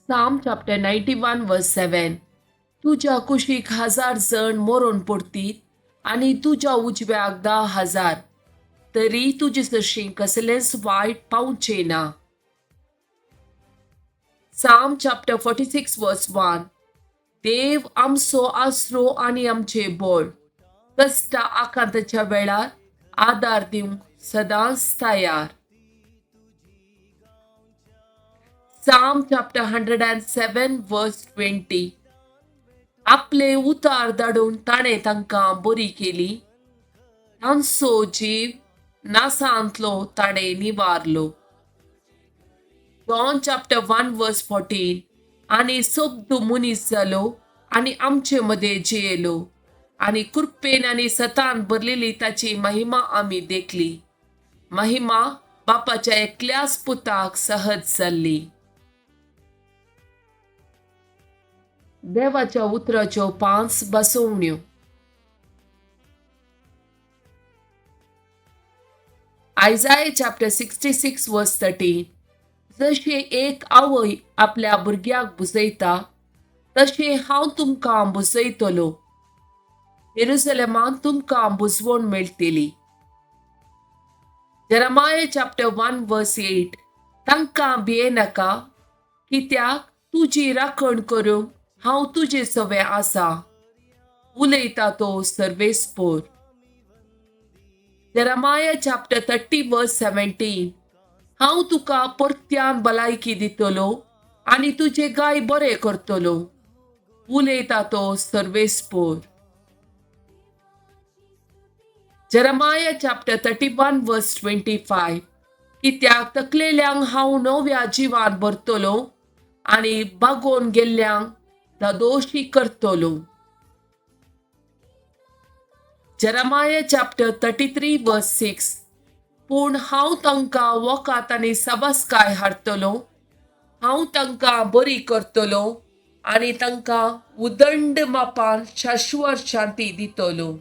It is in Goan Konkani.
Psalm chapter 91 verse 7. तुज्या कुशीक 1000 जण मरोन पडतीत आनी तुज्या उजव्याक 10,000, तरी तुजे सरशीं कसलेंच वायट पावचें ना. Psalm chapter 46 verse 1. देव आमचो आसरो आनी आमचें बळ, कश्टा आकांताच्या वेळार आदार दिवंक सदांच तयार. Psalm chapter 107 verse 20. आपले उतार धाडून ताणें तांकां बरी केली, तांचो जीव नासांतलो ताणें निवारलो. John chapter 1 verse 14. आनी शब्द मनीस जालो आनी आमचे मदें जियेलो आनी कृपेन आनी सतान भरलेली ताची महिमा आमी देखली. महिमा बापाच्या एकल्याच पुताक सहज जाल्ली. देवाच्या उतराच्यो 5 बसवण्यो. Isaiah chapter 66 verse 13. जशें एक आवय आपल्या भुरग्याक बुजयता तशें हांव तुमकां बुजयतलो. जेरुसलेमांत तुमकां बुजवण मेळटली. Jeremiah chapter 1 verse 8. तांकां भियेनाका, कित्याक तुजी राखण करूंक हांव तुजे सवें आसा, उलयता तो सर्वेस्पोर. Jeremiah chapter 30 verse 17. हांव तुका परत्यान भलायकी दितलो आनी तुजे गाय बरे करतलो, उलयता तो सर्वेस्पोर. Jeremiah chapter 31 verse 25. कित्याक तकलेल्यांक हांव नव्या जिवान भरतलो आनी बागोवन गेल्ल्यांक धादोशी करतलो. Jeremiah chapter 33 verse 6. पूण हांव तांकां वखद आनी सवासकाय हाडटलो, हांव तांकां बरी करतलो आनी तांकां उदंड मापान शाश्वत शांती दितलो.